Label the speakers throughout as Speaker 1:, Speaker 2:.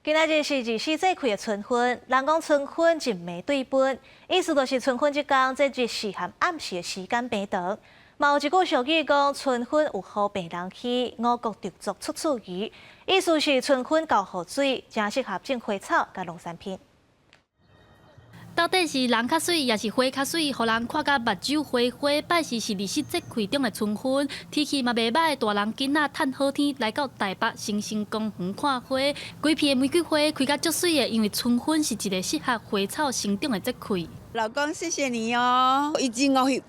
Speaker 1: 今仔日是二十四節氣的春分，人講春分日暝對分，意思就是春分這工，這日時和暗時的時間變長。嘛有一句俗語講，春分有雨病人稀，五穀稻作處處魚，意思是春分厚雨水，誠適合種花草佮農產品。
Speaker 2: 到底是人較媠，抑是花較媠，予人看甲目睭花花。拜四是二十四節氣中的春分，天氣嘛袂䆀，大人囡仔趁好天來到台北新生公園看花。規片的玫瑰花開甲足媠的，因為春分是一個適合花草生長的節氣。
Speaker 3: 老公，謝謝你哦，伊真𠢕翕，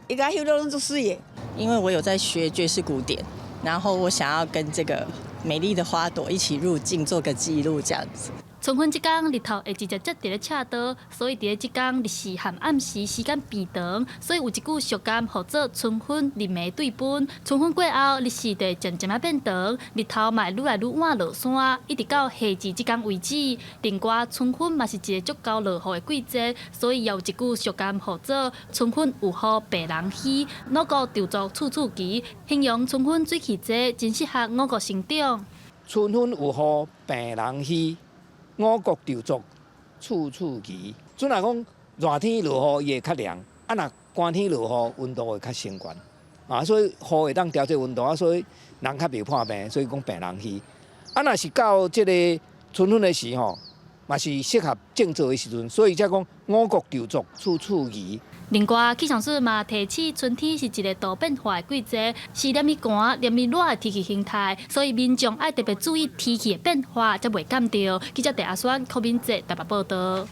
Speaker 3: 伊共翕攏攏足媠的。
Speaker 4: 因為我有在學爵士鼓點，然後我想要跟這個美麗的花朵一起入鏡，做個記錄，這樣子。
Speaker 2: 春分這工日頭會直接接佇咧赤道，所以佇咧這工日時和暗時時間變長，所以有一句俗諳號做春分日暝對分。春分過後，日時就漸漸仔變長，日頭嘛會愈來愈晚落山，一直到夏至這工為止。另外，春分嘛是一個足𠢕落雨的季節，所以也有一句俗諳號做春分有雨病人稀，五穀稻作處處墘，形容春分水汽濟，真適合五穀生長。
Speaker 5: 春分有雨病人稀，五穀稻作處處墘。準來講，熱天落雨伊會較涼，啊若寒天落雨，溫度會較升懸。啊，所以雨會當調節溫度啊，所以人較袂破病，所以講病人稀。啊，若是到這個春分的時吼，嘛是適合種稻的時陣，所以才講五穀稻作處處墘。
Speaker 2: 另外，氣象署嘛提醒，春天是一個多變化的季節，是連日寒、連日熱的天氣形態，所以民眾愛特別注意天氣的變化，才袂感著。記者鄭阿宣、柯敏哲台北報道。